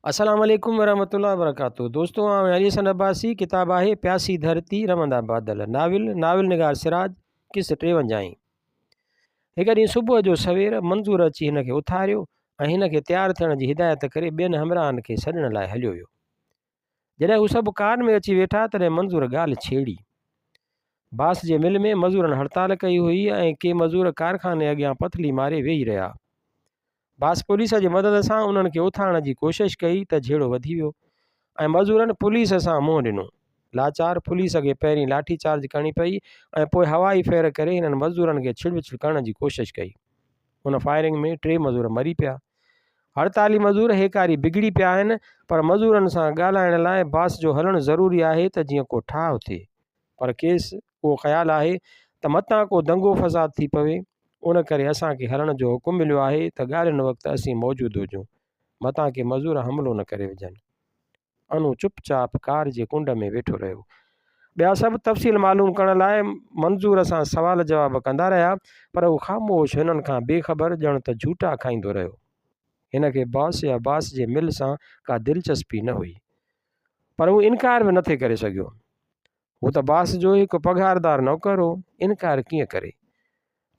السلام عليڪم ورحمة الله وبرڪاته دوستو آئون علي حسن عباسي ڪتاب آهي پياسي ڌرتي روندا بادل ناول ناول نگار سراج قسط ٽيونجاهين هڪ ڏينهن صبح جو سوير منظور اچي هن کي اٿاريو ۽ هن کي تيار ٿيڻ جي هدايت ڪري ٻين همراهن کي سڏڻ لاء هليو ويو جڏهن هو سڀ ڪار ۾ اچي ويٺا تڏهن منظور ڳالهه ڇيڙي باس جي مل ۾ مزورن هڙتال ڪئي هئي ۽ ڪي مزور ڪارخاني اڳيان پٿلي ماري ويهي رهيا باس پوليس جي مدد سان انهن کي اٿارڻ جي ڪوشش ڪئي ته جهيڙو وڌي ويو ۽ مزورن پوليس سان منهن ڏنو. لاچار پوليس کي پهرين لاٺي چارج ڪرڻي پئي ۽ پوء هوائي فير ڪري هنن مزدورن کي ڇڙوڇڙ ڪرڻ جي ڪوشش ڪئي. ان فائرنگ ۾ ٽي مزور مري پيا. هڙتالي مزور هيڪاري بگڙي پيا آهن پر مزورن سان ڳالهائڻ لاء باس جو هلڻ ضروري آهي ته جيئن ڪو ٺاهه ٿئي پر کيس اهو خيال آهي ته متان ڪو دنگو فساد ٿي پوي، ان ڪري اسان کي هلڻ جو حڪم مليو آهي ته ڳالهين وقت اسين موجود هجون، متان ڪي مزور حملو نه ڪري وجهن. انو چپ چاپ ڪار جي ڪنڊ ۾ ويٺو رهيو. ٻيا سڀ تفصيل معلوم ڪرڻ لاء منظور سان سوال جواب ڪندا رهيا، پر هو خاموش هنن کان بي خبر ڄڻ ته جهوٽا کائيندو رهيو. هن کي باس يا باس جي مل سان ڪا دلچسپي نه هئي. پر هو انڪار به نٿي ڪري سگهيو. هو ته باس جو هڪ پگهاردار نوڪر هو، انڪار ڪيئن ڪري؟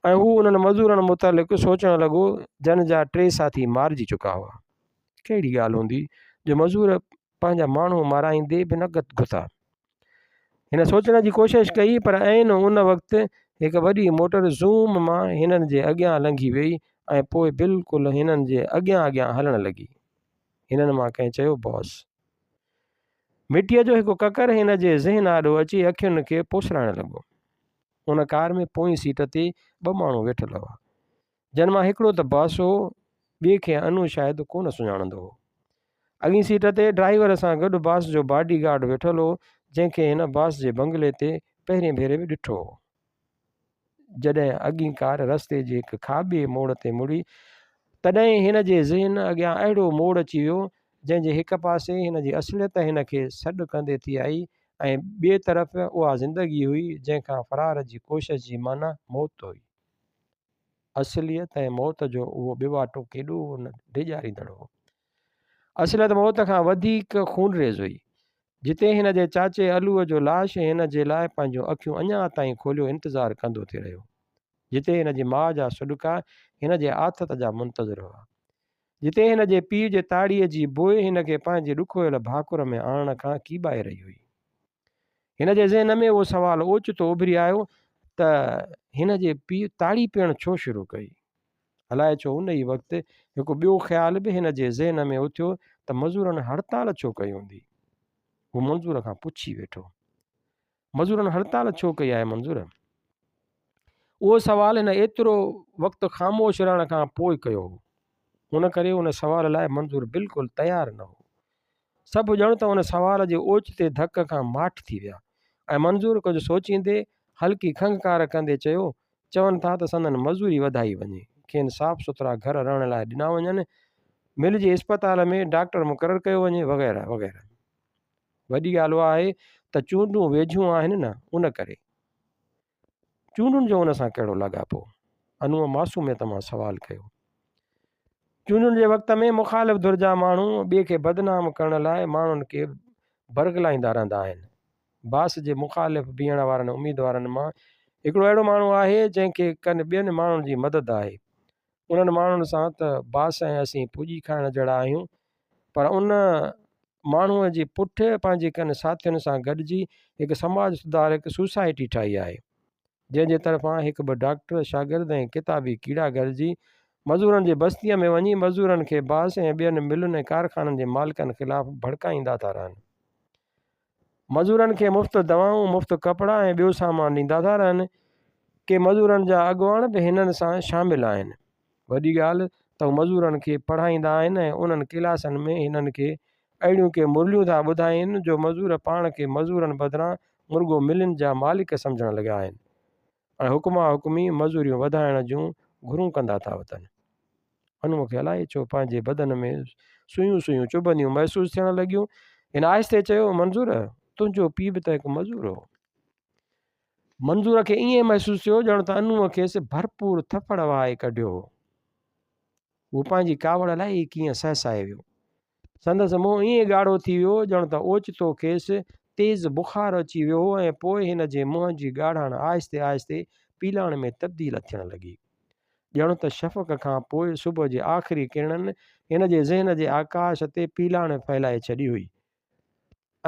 ۽ هو انهن مزورن متعلق سوچڻ لڳو، جن جا ٽي ساٿي مارجي چڪا هئا. ڪهڙي ڳالهه هوندي جو مزور پنهنجا ماڻهو مارائيندي به نه گٿا. هن سوچڻ جي ڪوشش ڪئي، پر عين ان وقت هڪ وڏي موٽر زوم مان هنن جي اڳيان لنگهي ويئي ۽ پوء بلڪل هنن جي اڳيان اڳيان هلڻ لڳي. هنن مان ڪنهن چيو، باس! مٽيء جو هڪ ڪڪر هن جي ذهن آڏو اچي اکين کي پوسرائڻ لڳو. ان ڪار ۾ پوئين سيٽ تي ٻه ماڻهو ويٺل هئا، جن مان هڪڙو ته باس هو، ٻئي کي انو شايد ڪونه سڃاڻندو هو. اڳين سيٽ تي ڊرائيور سان گڏ باس جو باڊي گارڊ ويٺل هو، جنهن کي هن باس جي بنگلي تي پهرين ڀيري به ڏٺو هو. جڏهن اڳين ڪار رستي جي هڪ کاٻي موڙ تي مڙي، تڏهن هن جي ذهن اڳيان اهڙو موڙ اچي ويو، جنهن جي هڪ پاسي هن جي اصليت هن کي سڏ ڪندي ٿي آئي ۽ ٻئي طرف اها زندگي هئي، جنهن کان فرار جي ڪوشش جي معنيٰ موت هئي. اصليت ۽ موت جو اهو ٻيواٽو ڪيڏو نه ڊيڄاريندڙ هو. اصليت موت کان وڌيڪ خونريز هئي. جتي هن جي چاچي علوء جو لاش هن جي لاء پنهنجون اکيون اڃا تائين کوليو انتظار ڪندو ٿي رهيو. جتي هن جي ماء جا سڏڪا هن جي آٿت جا منتظر هئا. جتي هن جي پيء جي تاڙيء جي بوء هن کي پنهنجي ڏکويل ڀاڪر ۾ آڻڻ کان ڪيٻائي رهي هئي. هن جي ذهن ۾ اهو سوال اوچتو اڀري آيو ته هن جي پيء تاڙي پيئڻ ڇو شروع ڪئي؟ الائي ڇو ان ئي وقت هڪ ٻيو خيال به هن جي ذهن ۾ اٿيو ته مزورن هڙتال ڇو ڪئي هوندي؟ هو منظور کان پڇي ويٺو. مزورن هڙتال ڇو ڪئي آهي منظور؟ اهو سوال هن ايترو وقت خاموش رهڻ کان پوء ڪيو هو. ان ڪري ان سوال لاء منظور بلڪل تيار نه هو. سڀ ڄڻ ته ان سوال جي اوچتي ڌڪ کان ماٺ ٿي ويا ۽ منظور ڪجهه سوچيندي هلڪي کنگهڪار ڪندي چيو، چون ٿا ته سندن مزوري وڌائي وڃي، کين صاف سٿرا گهر رهڻ لاء ڏنا وڃن، مل جي اسپتال ۾ ڊاڪٽر مقرر ڪيو وڃي وغيره وغيره. وڏي ڳالهه اها آهي ته چونڊون ويجهيون آهن نه ان ڪري. چونڊن جو ان سان ڪهڙو لاڳاپو؟ انوء معصوميت مان سوال ڪيو. چونڊن جي وقت ۾ مخالف ڌر جا ماڻهو ٻئي کي بدنام ڪرڻ لاء ماڻهن کي برغلائيندا رهندا آهن. باس جي مخالف بيهڻ وارن اميدوارن مان هڪڙو اهڙو ماڻهو آهي، جنهن کي ڪن ٻين ماڻهن جي مدد آهي. انهن ماڻهن سان ته باس ۽ اسين پڄي کائڻ جهڙا آهيون، پر ان ماڻهوء جي پٺ پنهنجي ڪن ساٿين سان گڏجي هڪ سماج سڌارڪ سوسائٽي ٺاهي آهي، جنهن جي طرفان هڪ ٻه ڊاڪٽر، شاگرد ۽ ڪتابي ڪيڙا گڏجي مزورن جي بستيء ۾ وڃي مزورن کي باس ۽ ٻين ملن ۽ ڪارخانن جي مالڪن خلاف ڀڙڪائيندا ٿا رهن. مزورن کي مفت دوائون، مفت ڪپڙا ۽ ٻيو سامان ڏيندا ٿا رهن. ڪي مزورن جا اڳواڻ به هنن سان شامل آهن. وڏي ڳالهه ته هو مزورن کي پڙهائيندا آهن ۽ انهن ڪلاسن ۾ هنن کي اهڙيون ڪي مرليون ٿا ٻڌائين جو مزور پاڻ کي مزورن بدران مرڳو ملن جا مالڪ سمجهڻ لڳا آهن ۽ حڪما حڪمي مزوريون وڌائڻ جون گهرون ڪندا ٿا وتن. انوء کي الائي ڇو پنهنجي بدن ۾ سوئيون سوئيون چڀنديون محسوس ٿيڻ لڳيون. هن آهستي چيو، منظور، تنهنجو پيء به ته هڪ مزور هو. منظور کي ائين محسوس ٿيو ڄڻ ته انوء کيس ڀرپور ٿڦڙ وهائي ڪڍيو هو. هو پنهنجي ڪاوڙ الائي ڪيئن سهسائي ويو. سندس منهن ائين ڳاڙهو ٿي ويو ڄڻ ته اوچتو کيس تيز بخار اچي ويو هو ۽ پوء هن جي منهن جي ڳاڙهاڻ آهستي آهستي پيلاڻ ۾ تبديل ٿيڻ لڳي. ڄڻ ته شفق کان پوء صبح جي آخري ڪرڻن هن جي ذهن جي آڪاش تي پيلاڻ ڦهلائي ڇڏي هئي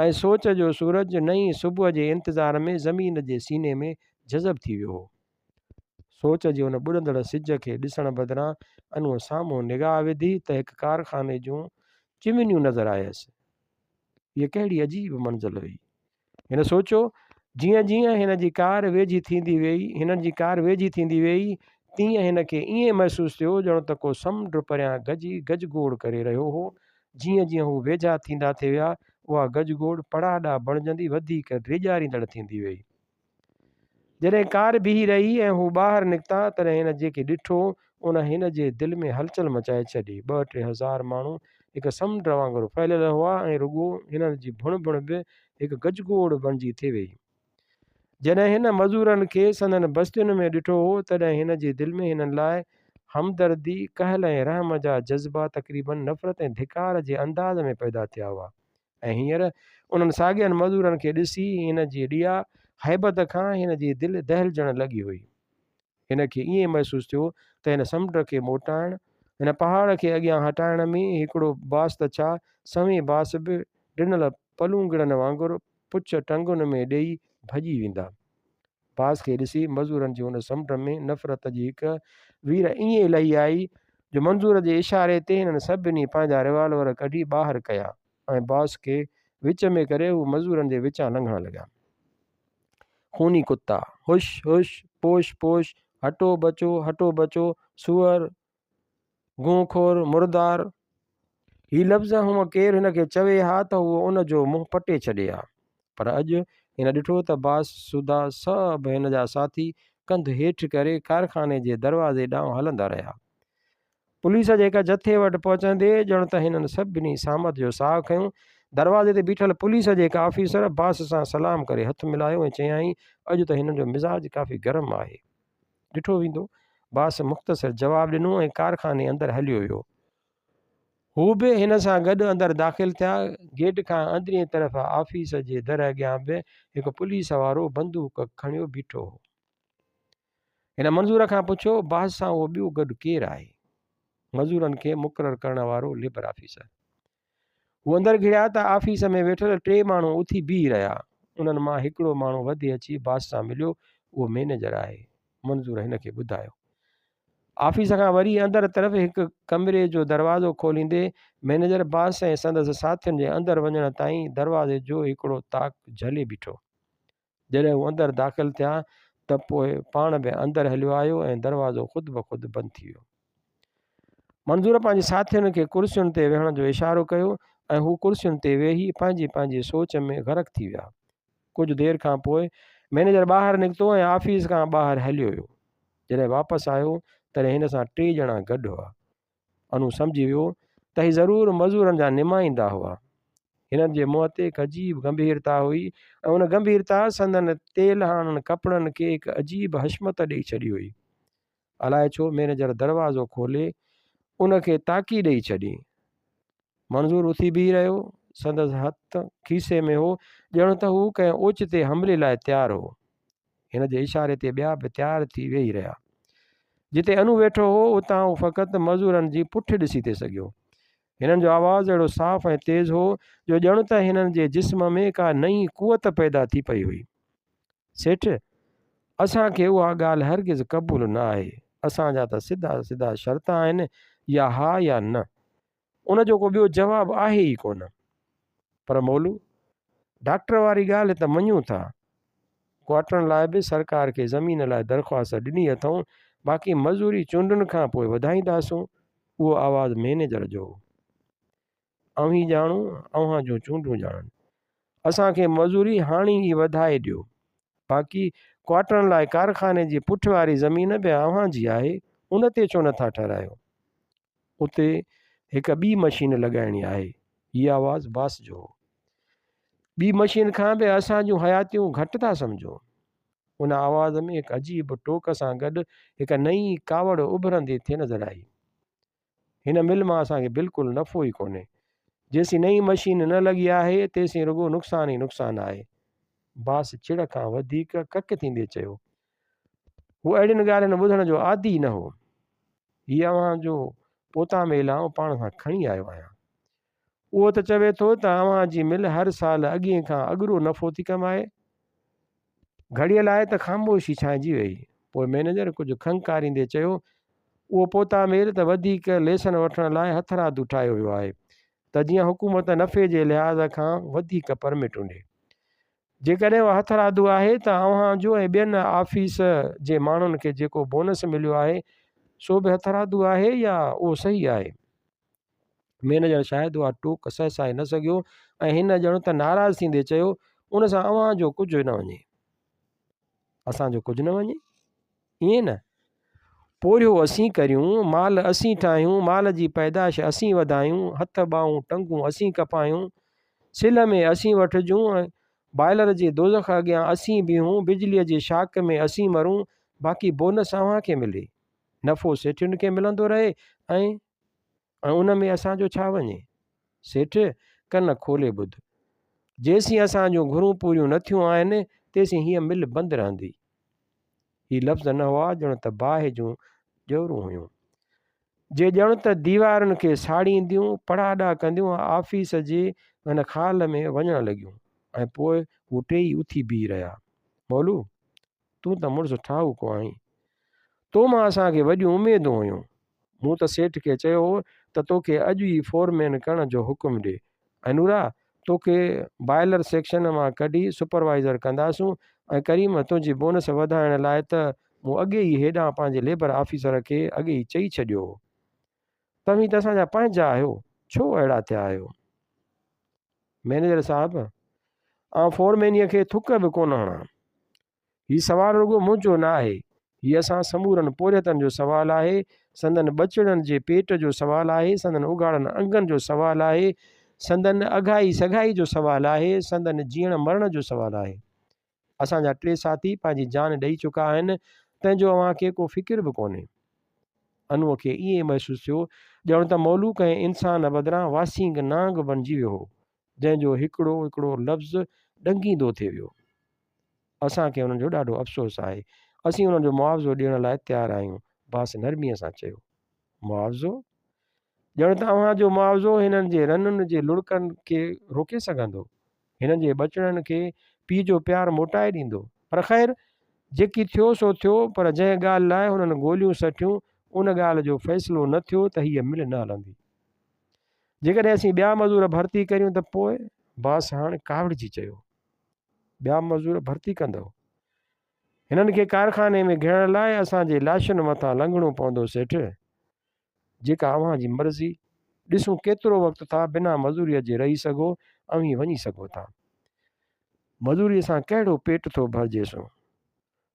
۽ سوچ جو سورج نئين صبح جي انتظار ۾ زمين جي سيني ۾ جذب ٿي ويو هو. سوچ جي ان ٻڏندڙ سج کي ڏسڻ بدران انوء سامهون نگاهه وڌي ته هڪ ڪارخاني جون چمنيون نظر آيس. هيء ڪهڙي عجيب منزل هئي. هن سوچيو. جيئن جيئن هن جي ڪار ويجهي ٿيندي ويئي، هنن جي ڪار ويجهي ٿيندي ويئي، تيئن هن کي ائين محسوس ٿيو ڄڻ ته ڪو سمنڊ پريان گجي گجگوڙ ڪري رهيو هو. جيئن جيئن هو ويجها ٿيندا ٿي ويا، اها گجگوڙ پڙاڏا بڻجندي وڌيڪ ڊيڄاريندڙ ٿيندي ويئي. جڏهن ڪار بيهي رهي ۽ هو ٻاهر نڪتا، تڏهن هن جيڪي ڏٺو، ان هن جي دل ۾ هلچل مچائي ڇڏي. ٻه ٽي هزار ماڻهو هڪ سمنڊ وانگر ڦهليل هئا ۽ رڳو هنن جي ڀڻ ڀڻ به هڪ گجگوڙ بڻجي ٿي ويئي. جڏهن هن مزورن کي سندن بستين ۾ ڏٺو هو، تڏهن هن جي دل ۾ هنن لاء همدردي، ڪهل ۽ رحم جا جذبا تقريباً نفرت ۽ ڌڪار جي انداز ۾ پيدا ٿيا هئا. ۽ هينئر انهن ساڳين مزورن کي ڏسي هن جي ڏيا هيبت کان هن جي دل دهلجڻ لڳي هئي. هن کي ائين محسوس ٿيو ته هن سمنڊ کي موٽائڻ، هن پهاڙ کي اڳيان هٽائڻ ۾ هڪڙو باس ته ڇا سوين باس به ڊنل پلونگڙن وانگر پڇ ٽنگن ۾ ڏيئي ڀڄي ويندا. باس کي ڏسي مزورن جي ان سمنڊ ۾ نفرت جي هڪ وير ائين لهي آئي جو منظور جي اشاري تي هنن سڀني پنهنجا ريوالور ڪڍي ٻاهر ڪيا ۽ باس کي وچ ۾ ڪري هو مزورن جي وچان لنگهڻ لڳا. خوني ڪتا، هش هش، پوش پوش، هٽو بچو، هٽو بچو، سوئر، گونهه خور، مردار. هي لفظ هونء ڪير هن کي چوي ها ته هو ان جو منهن پٽي ڇڏي ها. پر اڄ هن ڏٺو ته باس سوڌا سڀ هن جا ساٿي ڪنڌ هيٺ ڪري ڪارخاني جي دروازي ڏانهن هلندا رهيا. پوليس جي هڪ جٿي وٽ پهچندي ڄڻ ته هنن سڀني سامت جو ساهه کنيو. دروازي تي بيٺل پوليس جي هڪ آفيسر باس سان سلام ڪري هٿ ملايو ۽ چيائين، اڄ ته هنن جو مزاج ڪافي گرم آهي. ڏٺو ويندو. باس مختصر جواب ڏنو ۽ ڪارخاني اندر هليو ويو. هو به هن سان گڏ اندر داخل ٿيا. گيٽ کان اندرئين طرف آفيس جي در اڳيان به هڪ پوليس وارو بندوق کڻيو بيٺو هو. هن منظور کان پڇيو، باس سان اهو ٻيو گڏ ڪير آهي؟ مزورن کي مقرر ڪرڻ وارو ليبر آفيسر. هو اندر گهڙيا ته آفيس ۾ ويٺل ٽي ماڻهو اٿي بيهي رهيا. انهن مان هڪڙو ماڻهو وڌي اچي باس سان مليو، اهو مئنيجر آهي. منظور هن کي ٻڌايو. آفيس کان وري اندر طرف هڪ ڪمري جو دروازو کوليندي مئنيجر باس ۽ سندس ساٿين جي اندر وڃڻ تائين دروازي جو هڪڙو طاق جهلي بيٺو. جڏهن هو اندر داخل ٿيا ته پوء پاڻ به اندر هليو آيو ۽ دروازو خود بخود بند ٿي ويو. منظور پنهنجي ساٿين کي ڪرسين تي ويهڻ جو اشارو ڪيو ۽ هو ڪرسين تي ويهي پنهنجي پنهنجي سوچ ۾ غرق ٿي ويا. ڪجهه دير کان پوء مئنيجر ٻاهر نڪتو ۽ آفيس کان ٻاهر هليو ويو. جڏهن واپس آيو تڏهن هن سان ٽي ڄڻا گڏ هئا. انو سمجهي ويو ته هي ضرور مزورن جا نمائندا هئا. هنن جي منهن تي هڪ عجيب گنڀيرتا هئي ۽ ان گنڀيرتا سندن تيلهاڻن ڪپڙن کي هڪ عجيب حشمت ڏئي ڇڏي هئي. الائي ڇو مئنيجر دروازو کولي ان کي تاڪي ڏئي ڇڏي. منظور اٿي بيهي رهيو. سندس هٿ کيسي ۾ هو، ڄڻ ته هو ڪنهن اوچتي حملي لاء تيار هو. هن جي اشاري تي ٻيا به تيار ٿي ويهي رهيا. جتي انو ويٺو هو، اتان هو فقط مزورن جي پٺ ڏسي ٿي سگهيو. هنن جو آواز اهڙو صاف ۽ تيز هو، جو ڄڻ ته هنن جي جسم ۾ ڪا نئين قوت پيدا ٿي پئي هئي. سيٺ، اسان کي اها ڳالهه هرگز قبول نه آهي. اسان جا ته سڌا سڌا شرط آهن، يا ها يا نه. ان جو ڪو ٻيو جواب آهي ئي ڪونه. پر مولو، ڊاڪٽر واري ڳالهه ته مڃون ٿا. ڪوارٽرن لاء به سرڪار کي زمين لاء درخواست ڏني اٿئون، باقي مزوري چونڊن کان پوء وڌائينداسون. اهو آواز مئنيجر جو هو. اوهين ڄاڻو، اوهان جون چونڊون ڄاڻن. اسان کي مزوري هاڻي ئي وڌائي ڏيو. باقي ڪوارٽرن لاء ڪارخاني جي پٺ واري زمين به اوهان جي آهي، ان تي ڇو نٿا ٺهرايو؟ اتي هڪ ٻي مشين لڳائڻي آهي. هي آواز باس جو هو. ٻي مشين کان به اسان جون حياتيون گهٽ ٿا سمجهو. ان آواز ۾ هڪ عجيب ٽوڪ سان گڏ هڪ نئين ڪاوڙ اڀرندي ٿي نظر آئي. هن مل مان اسان کي بلڪل نفعو ئي ڪونهي. جيسين نئين مشين نه لڳي آهي، تيسين رڳو نقصان ئي نقصان آهي. باس چڙ کان وڌيڪ ڪڪ ٿيندي چيو. هو اهڙين ڳالهين ٻڌڻ جو عادي نه هو. هي اوهان جو پوتا ميل آئون پاڻ سان کڻي آيو آهيان. اهو ته چوي ٿو ته اوهان جي مل هر سال اڳئين کان اڳرو نفعو ٿي ڪمائي. گهڙيء لاء ته خاموشي ڇانئجي ويئي. پوء مئنيجر ڪجهه کنگهڪاريندي چيو، اهو پوتا ميل ته وڌيڪ ليسن وٺڻ لاء هٿرادو ٺاهيو ويو آهي ته جيئن حڪومت نفعي جي لحاظ کان وڌيڪ پرمٽون ڏي. جيڪڏهن اهو هٿرادو آهي ته اوهان جو ۽ ٻين آفيس جي ماڻهن کي جيڪو بونس مليو آهي سو به هٿرادو آهي يا اهو صحيح آهي؟ مئنيجر شايد اها ٽوڪ سهسائي نه سگهيو ۽ هن ڄڻ ته ناراض ٿيندي چيو، ان سان اوهان جو ڪجهه نه وڃي. اسان جو ڪجهه نه وڃي؟ ائين نه. پورهيو اسين ڪريون، مال اسين ٺاهيون، مال جي پيدائش اسين وڌايون، هٿ ٻانهون ٽنگون اسين ڪپايون، سلهه ۾ اسين وٺجون ۽ بائلر جي دوزخ اڳيان اسين بيهون، بجليء جي شاڪ ۾ اسين مرون، باقي بونس اوهان کي ملي. نفعو سيٺين کي ملندو رهي ۽. ۽ ان ۾ اسان جو ڇا وڃي؟ سيٺ، ڪن کولي ٻڌ. جيسين اسان جون گهرون پوريون نه ٿيون آهن، تيسين هيء مل بند رهندي. هي لفظ نه هئا، ڄڻ ته باهه جون ڄئورون هيون، جي ڄڻ ته ديوارن کي ساڙينديون، پڙاڏا ڪنديون آفيس جي ان خال ۾ وڃڻ لڳيون ۽ پوء هو ٽيئي اٿي بيهي رهيا. مولو! تون ته مڙس ٺاهوڪو آهين. تو مان اسان کي وڏيون اميدون هيون. مون ته سيٺ کي چيو هو ته توکي اڄ ئي فورمين ڪرڻ جو حڪم ڏي ۽ نورا توکي بائلر سيڪشن مان ڪڍي سپروائيزر ڪنداسون ۽ ڪريم تنهنجي بونس وڌائڻ لاء ته مون اڳي ئي هيڏانهن پنهنجي ليبر آفيسر کي اڳي ئي چئي ڇڏيو هو. توهين ته اسان جا پنهنجا آهيو، ڇو اهڙا ٿيا آهيو؟ مئنيجر صاحب، آئون فورمينيء کي ٿڪ به ڪونه هڻان. هي سوال رڳو منهنجو نه آهي، هي اسان سمورن پورهيتن جو سوال آهي، سندن ٻچڙن جي پيٽ جو سوال آهي، سندن اگهاڙن انگن جو سوال آهي، سندن اگهائي سگهائي جو سوال آهي، سندن جيئڻ مرڻ جو سوال آهي. اسان جا ٽي ساٿي پنهنجي جان ڏئي چڪا آهن، تنهن جو اوهان کي ڪو فڪر به ڪونهي. انوء کي ائين محسوس ٿيو ڄڻ ته مولو ڪنهن انسان بدران واسينگ نانگ بڻجي ويو هو، جنهن جو هڪڙو هڪڙو لفظ ڏنگيندو ٿي ويو. اسان کي انهن جو ڏاڍو افسوس آهي. اسين انهن جو معاوضو ڏيڻ لاء تيار آهيون. باس نرميء سان چيو. معاوضو؟ ڄڻ ته اوهان جو معاوضو هنن جي رنن جي لڙڪن کي روڪي سگهندو. هنن جي ٻچڙن کي پيء جو پيار موٽائي ڏيندو. پر خير، جيڪي ٿيو سو ٿيو، پر جنهن ڳالهه لاء هنن گوليون سٽيون، ان ڳالهه جو فيصلو نه ٿيو ته هيء مل نه هلندي. جيڪڏهن اسين ٻيا مزور ڀرتي ڪريون ته پوء؟ باس هاڻ ڪاوڙجي چيو. ٻيا مزور ڀرتي ڪندؤ؟ هنن کي ڪارخاني ۾ گهڙڻ لاء اسان جي لاشن مٿان لنگهڻو پوندو سيٺ. جيڪا اوهان جي مرضي، ڏسون ڪيترو وقت ٿا بنا مزوريء جي رهي سگهو، اوهين وڃي سگهو ٿا. مزوريء سان ڪهڙو پيٽ ٿو ڀرجيسون،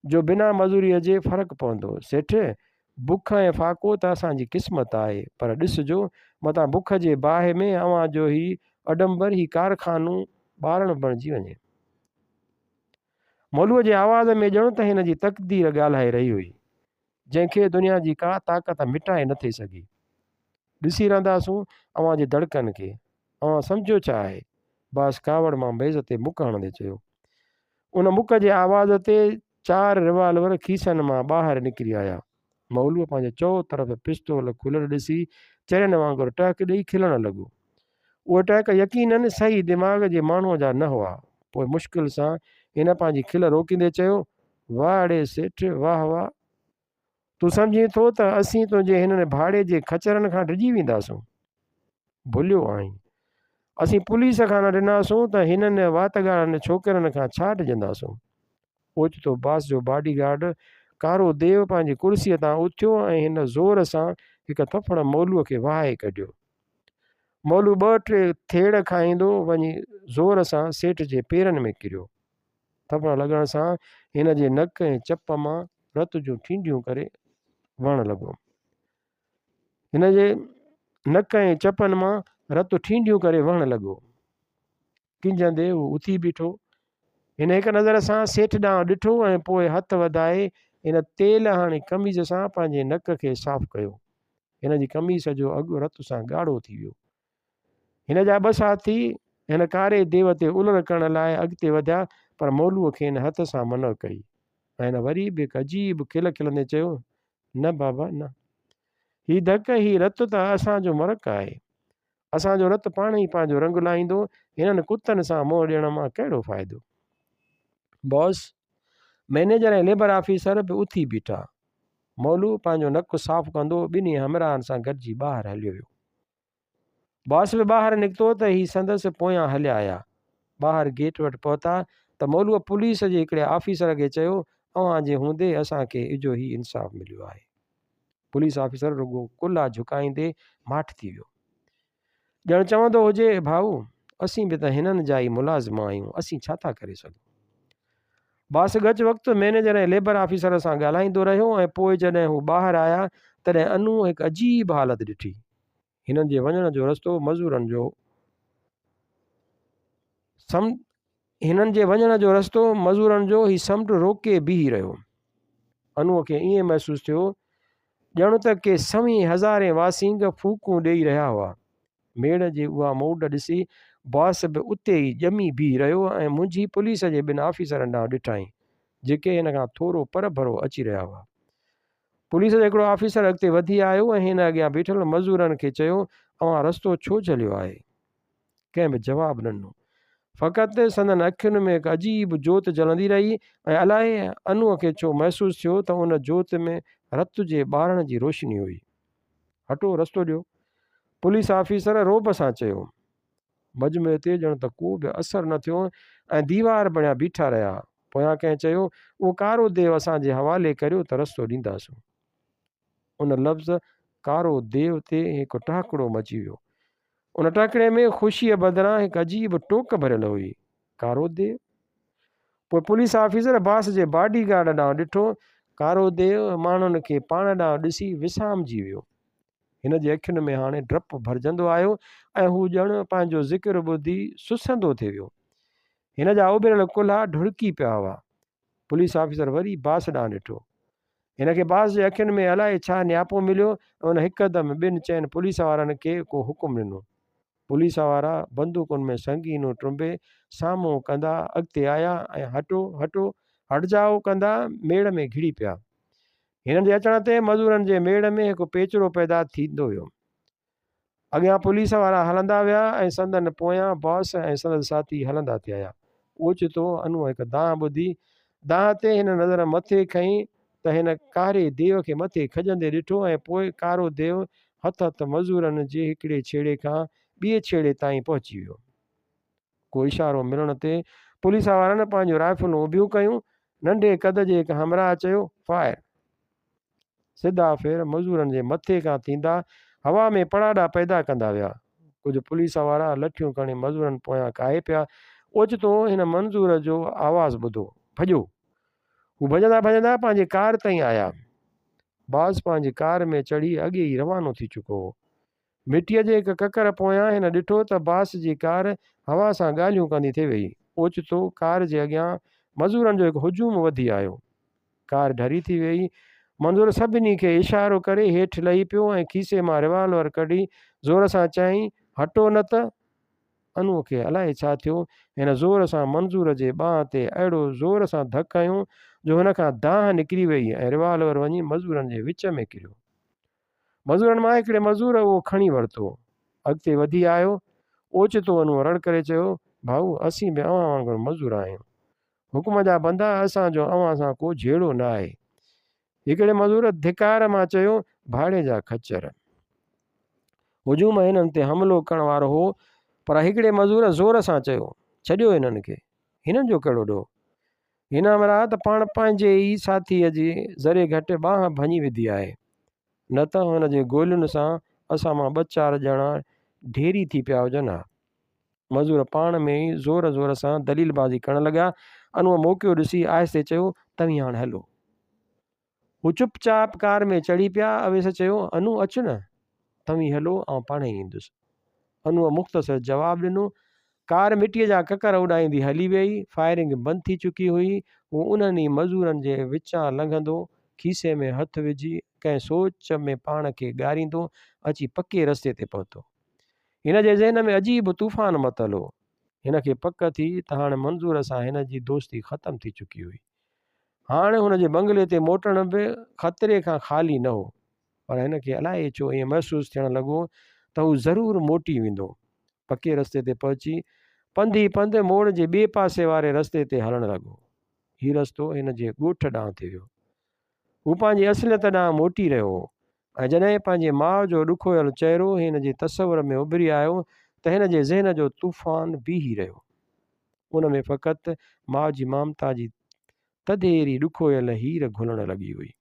جو بنا مزوريء جي فرق پوندو. سيٺ، بک ۽ فاقو ته اسان جي قسمت آهي، پر ڏسجو، متان بک جي باهه ۾ اوهان جو هي اڊمبر، هي ڪارخانو ٻارڻ بڻجي وڃي. مولوء جي آواز ۾ ڄڻ ته هن جي تقدير ڳالهائي رهي هئي. جنهن کي دنيا جي ڪا طاقت مٽائي نه ٿي سگهي. ڏسي رهنداسون اوهان جي دڙڪن کي. اوهان سمجهيو ڇا آهي؟ باس ڪاوڙ مان ميز تي مڪ هڻندي چيو. ان مڪ جي آواز تي چار ريوالور کيسن مان ٻاهر نڪري آيا. مولوء پنهنجي چؤ طرف پستول کليل ڏسي چرين وانگر ٽهڪ ڏئي کلڻ لڳو. اهي ٽهڪ يقيناً صحيح دماغ جي ماڻهوء جا نه هئا. پوء مشڪل سان هن پنهنجي کل روڪيندي چيو، واهه ڙي سيٺ، واهه واهه! تون سمجهين ٿو ته اسين تنهنجي هنن ڀاڙي جي خچرن کان ڊڄي وينداسون؟ ڀليو آهين. اسين پوليس کان نه ڊناسون ته هنن وات ڳاڙهن ڇوڪرن کان ڇا ڊڄنداسون؟ اوچتو باس جو باڊي گارڊ ڪارو ديو پنهنجي ڪرسيء تان اٿيو ۽ هن زور سان هڪ ٿڦڙ مولوء کي وهائي ڪڍيو. مولو ٻه ٽي ٿيڙ کائيندو وڃي زور سان سيٺ جي پيرن ۾ ڪريو. ٿڦڙ لڳڻ سان هن جي نڪ ۽ چپ مان رت جون ٺينڍيون ڪري وهڻ لڳو. هن جي نڪ ۽ چپن مان رت ٺينڍيون ڪري وهڻ لڳو. ڪنجهندي هو اٿي بيٺو. هن هڪ نظر سان سيٺ ڏانهن ڏٺو ۽ پوء هٿ وڌائي هن تيل هاڻي قميص سان پنهنجي نڪ کي صاف ڪيو. هن جي قميص جو اڳ رت سان ڳاڙهو ٿي ويو. هن جا ٻه ساٿي هن ڪاري ديو تي الر ڪرڻ لاء اڳتي وڌيا، پر مولوء کين هٿ سان منع ڪئي ۽ هن وري به هڪ عجيب کل کلندي چيو، نه بابا نه. هي ڌڪ، هي رت ته اسان جو مرڪ آهي. اسان جو رت پاڻ ئي پنهنجو رنگ لاهيندو، هنن ڪتن سان منهن ڏيڻ مان ڪهڙو فائدو؟ باس، مئنيجر ۽ ليبر آفيسر به اٿي بيٺا. مولو پنهنجو نڪ صاف ڪندو ٻنهي همراهن سان گڏجي ٻاهر هليو ويو. باس به ٻاهر نڪتو ته هي سندس پويان هليا آيا. ٻاهر گيٽ وٽ پهتا ته مولوء پوليس جي هڪڙي آفيسر کي چيو، اوهان جي هوندي اسان کي اجهو هي انصاف مليو آهي. پوليس آفيسر رڳو ڪلها جهڪائيندي ماٺ ٿي ويو. ڄڻ چوندو هجي، ڀائو، اسين به ته هنن جا ئي ملازم آهيون، اسين ڇا ٿا ڪري سگهون؟ باس ڳچ وقت مئنيجر ۽ ليبر آفيسر سان ڳالهائيندو رهيو ۽ پوء جڏهن هو ٻاهر آيا، تڏهن انوء هڪ عجيب حالت ڏٺي. هنن جي وڃڻ جو رستو مزورن جو سم هنن جي وڃڻ جو رستو مزورن جو هي سمنڊ روڪي بيهي رهيو. انوء کي ائين محسوس ٿيو ڄڻ ته ڪي سوين هزارين واسينگ ڦوڪون ڏيئي رهيا هئا. ميڙ جي اها موڊ ڏسي باس به اتي ئي ڄمي بيهي رهيو ۽ منجهي پوليس جي ٻن آفيسرن ڏانهن ڏٺائين، جيڪي هن کان ٿورو پرڀرو اچي رهيا هئا. پوليس جو هڪڙو آفيسر اڳتي وڌي آيو ۽ هن اڳيان بيٺل مزورن کي چيو، اوهان رستو ڇو جهليو آهي؟ ڪنهن به جواب نه ڏنو. فقط سندن اکين ۾ هڪ عجيب جوت جلندي رهي ۽ الائي انوء کي ڇو محسوس ٿيو ته ان جوت ۾ رت جي ٻارڻ جي روشني هئي. هٽو، رستو ڏيو. پوليس آفيسر رعب سان چيو. مجمعي تي ڄڻ ته ڪو به اثر نه ٿيو ۽ ديوار بڻيا بيٺا رهيا. پويان ڪنهن چيو، اهو ڪارو ديو اسان جي حوالي ڪريو ته رستو ڏينداسون. ان لفظ ڪارو ديو تي هڪ ٽهڪڙو مچي ويو. ان ٽهڪڙي ۾ خوشيء بدران هڪ عجيب ٽوڪ ڀريل هئي. ڪارو ديو؟ پوء پوليس آفيسر باس جي باڊي گارڊ ڏانهن ڏٺو. ڪارو ديو ماڻهن کي پاڻ ڏانهن ڏسي وسامجي ويو. هن جي اکين ۾ هاڻي ڊپ ڀرجندو آيو ۽ هو ڄڻ پنهنجو ذڪر ٻڌي سسندو ٿي ويو. هن جا اڀريل ڪلها ڍرڪي پيا هئا. پوليس آفيسر وري باس ڏانهن ڏٺو. هن کي باس جي اکين ۾ الائي ڇا نياپو مليو ۽ هن هڪدم ٻن چئن پوليس وارن کي ڪو حڪم ڏنو. پوليس وارا بندوقن ۾ سنگينون ٽنبي سامهون ڪندا اڳتي آيا ۽ هٽو، هٽو، هٽجائو ڪندا ميڙ ۾ گهڙي پيا. هنن جي اچڻ تي مزورن جي ميڙ ۾ هڪ پيچرو پيدا ٿيندو ويو. اڳيان پوليس وارا هلندا ويا ۽ سندن پويان باس ۽ سندس ساٿي هلندا ٿي آيا. اوچتو انوء هڪ دانهن ٻڌي. دانهن تي هن نظر مٿي کنئي ته هن ڪاري ديو کي مٿي کڄندي ڏٺو ۽ پوء ڪارو ديو هٿ هٿ مزورن جي هڪڙي ڇيڙي کان ٻئي ڇيڙي تائين پهچي ويو. ڪو اشارو ملڻ تي پوليس وارن پنهنجون رائفلون اڀيون ڪيون. ننڍي قد جي هڪ همراهه چيو، فائر! سڌا ڦير مزورن جي مٿي کان ٿيندا هوا ۾ پڙاڏا پيدا ڪندا ويا. ڪجهه پوليس وارا لٺيون کڻي مزورن پويان ڪاهي پيا. اوچتو هن منظور جو آواز ٻڌو، ڀڄو! هو ڀڄندا ڀڄندا پنهنجي ڪار تائين آيا. باز پنهنجي ڪار ۾ چڙهي اڳي ئي روانو ٿي چڪو هو. مٽيء جي هڪ ڪڪر پويان هن ڏٺو ته باس جي ڪار هوا سان ڳالهيون ڪندي ٿي ويئي. اوچتو ڪار جي اڳيان مزورن جو هڪ هجوم وڌي آيو. ڪار ڍري ٿي ويئي. منظور سڀني کي اشارو ڪري هيٺ لهي پيو ۽ کيسي مان ريوالور ڪڍي زور سان چيائين، هٽو نه ته. انوء کي الائي ڇا ٿيو، هن زور سان منظور جي ٻانهن تي اهڙو زور سان ڌڪ هنيو جو هن کان دانهن نڪري ويئي ۽ ريوالور وڃي مزورن جي وچ ۾ ڪريو. مزورن مان هڪڙي مزور اهو کڻي ورتو. اڳتي وڌي آيو. اوچتو انوء رڙ ڪري چيو، ڀائو، اسين به اوهان وانگر مزور آهيون. حڪم جا بندا، اسان جو اوهان سان ڪو جهيڙو نه آهي. هڪڙي مزور ڌڪار مان چيو، ڀاڙي جا خچر. هجوم هنن تي حملو ڪرڻ وارو هو، پر هڪڙي مزور زور سان چيو، ڇڏيو هنن کي. هنن جو ڪهڙو ڏوهه؟ هن همراهه ته پاڻ پنهنجي ئي ساٿيء جي ذري گهٽ ٻانهن ڀڃي وڌي آهي، نه ته هن جي گولين سان اسان مان ٻه چار ڄڻا ڍيري ٿي پيا هجن ها. مزور پاڻ ۾ ئي زور زور سان دليل بازي ڪرڻ لڳا. انوء موقعو ڏسي آهستي چيو، توهين هاڻ هلو. هو چپ چاپ ڪار ۾ چڙهي پيا. اويس چيو، انو اچ نه، توهين هلو، آئون پاڻهي ايندس. انوء مختصر جواب ڏنو. ڪار مٽيء جا ڪڪر اڏائيندي هلي ويئي. فائرنگ بند ٿي چڪي هئي. هو انهن ئي مزورن جي وچان لنگهندو، کيسي ۾ هٿ وجهي، ڪنهن سوچ ۾ پاڻ کي ڳاريندو، اچي پڪي رستي تي پهتو. هن جي ذهن ۾ عجيب طوفان متل هو. هن کي پڪ ٿي ته هاڻ منظور سان هن جي دوستي ختم ٿي چڪي هئي. هاڻ هن جي بنگلي تي موٽڻ به خطري کان خالي نه هو. پر هن کي الائي ڇو ائين محسوس ٿيڻ لڳو ته هو ضرور موٽي ويندو. پڪي رستي تي پهچي پنڌ ئي پنڌ موڙ جي ٻئي پاسي واري رستي تي هلڻ لڳو. هي رستو هن جي ڳوٺ ڏانهن ٿي ويو. هو پنهنجي اصليت ڏانهن موٽي رهيو هو ۽ جڏهن پنهنجي ماء جو ڏکويل چهرو هن جي تصور ۾ اڀري آيو ته هن جي ذهن جو طوفان بيهي رهيو. ان ۾ فقط ماء جي مامتا جي تڌيري ڏکويل هير گهلڻ لڳي هئي.